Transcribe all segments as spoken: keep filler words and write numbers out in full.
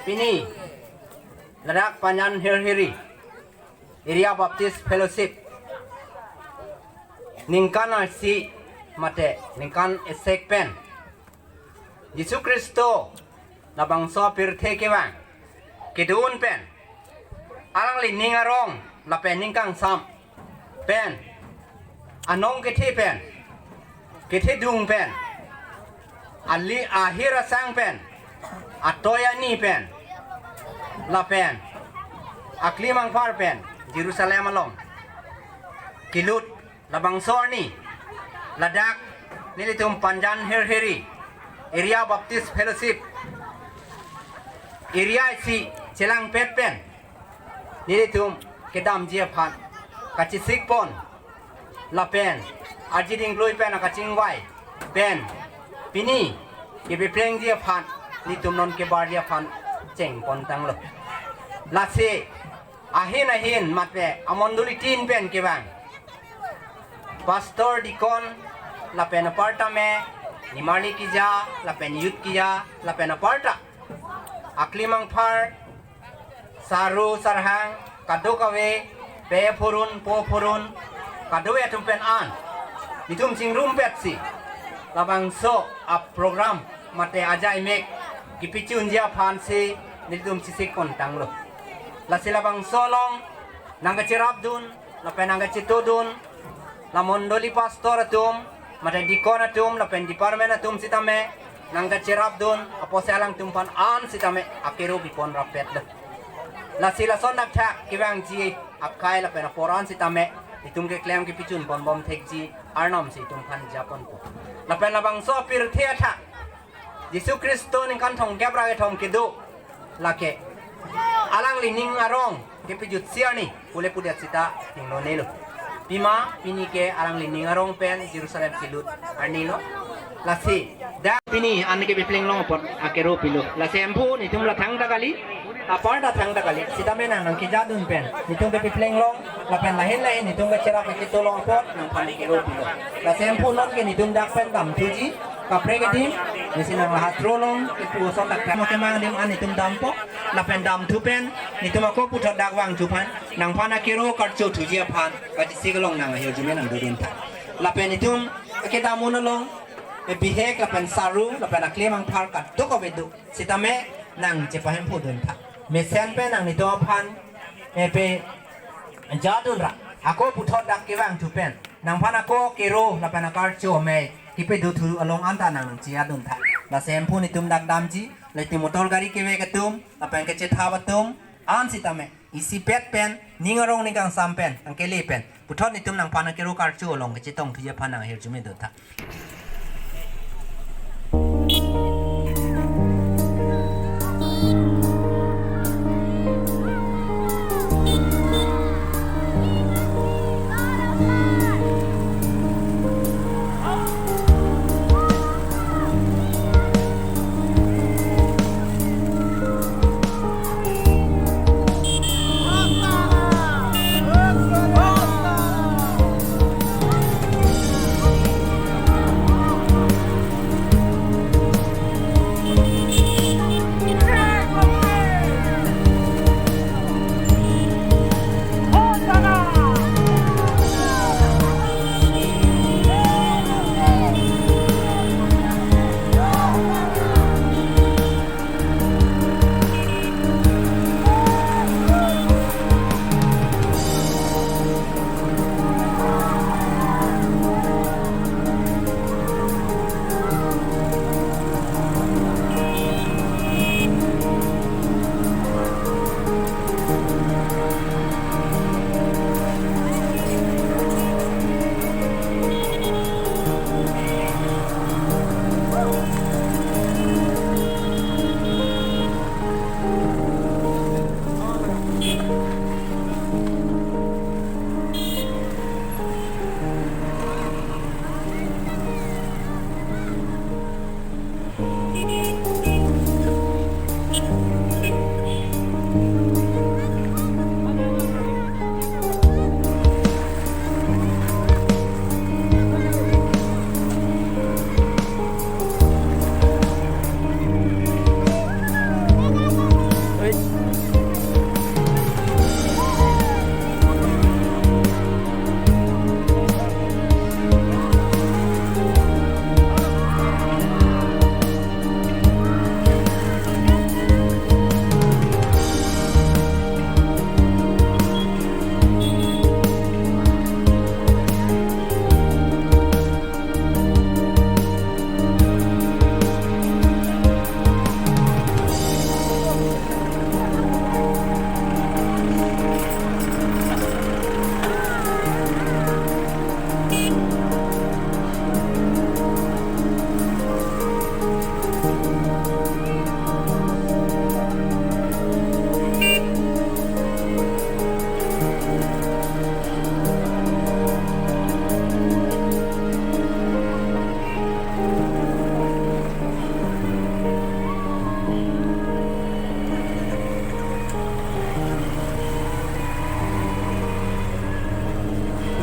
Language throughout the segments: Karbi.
Pini ladak Panjan Hirhiri Area Baptist Fellowship ningkan isi mate ningkan esek pen Jisu Khristo labangso apirthe kevang kedo-un pen alangli ning arong lapen ning kangsam pen, anong kethe pen, kethedung pen, ali ahir asang pen, atoi ani pen, lapen aklim angphar pen Jerusalem along kelut labangso arni ladak nelitum Panjan Hirhiri Area Baptist Fellowship area isi chelangpet pen nelitum kedamji aphan kachesik pon lapen arjiding klui pen akachingvai pen pini kepeplengji aphan nelitum non kebarji aphan cheng pon tanglo. Lasi ahin ahin mate amondoli tin pen kevang pastor, deacon lapen aparta me nimarli keja lapen youth keja lapen aparta aklim angphar, saru sarhang, kadokave, pe phurun, po phurun, kadokave atum pen an nelitum chingrumpetsi labangso aprogram mate ajaimek kepachunji aphansi nelitum chesik pon tanglo. Lasi labangso along nangkacherapdun lapen nangkachetodun la mondoli pastor atum mate deacon atum lapen department atum sitame nangkacherapdun apotsi alangtum aphan an sitame akero pipon rappetlo. Lasi lason dakthak kevangji akai lapen apor an sitame itum keklem kepachun ponbom thekji arnam si itum aphan japonpo. Lapen labangso apirthe athak Jisu Khristo ningkan thomkep ra kethom kedo lake alangli ning arong kepajutsi arni pule pudet sita tinglonelo. Pima pini ke alangli ning arong pen Jerusalem kelut arnilo. Lasi dak pini an kepepleng long apot akero pilo. Lasi Hemphu nelitum la thangta kali, aparta thangta kali, sitame nang nangkejadun pen nelitum kepepleng long lapen lahin lahin nelitum kecherap kecheto long apot nangphan akero pilo. Lasi Hemphu non ke nelitum dak pen damthuji kaprek adim, nesi nang lahat throlong kepu ason dak mo kemang adim an nelitum dampo lapen damthu pen nelitum ako puthot dak vangthu aphan nangphan akero karcho thuji aphan kachesik along nang ahirjume nangdodun tha. Lapen nelitum kedam-un along bihek lapen saru lapen aklim angphar kadokave do sitame nang chepahemphu dun tha. Mesen pen nang nelitum aphan epejadun ra ako puthot dak kevangthu pen nangphan ako kero lapen akarcho me kepedothu along anta nang nangchejadun tha. Lasi Hemphu nelitum dak damji, lasi motor gari kevek atum lapen kachethap atum an sitame isipet pen ning arong ning kangsam pen nangkele pen puthot nelitum nangphan akero karcho along kachetongthuji aphan nang ahirjume dun tha.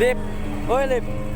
Lip. Oi, Lip.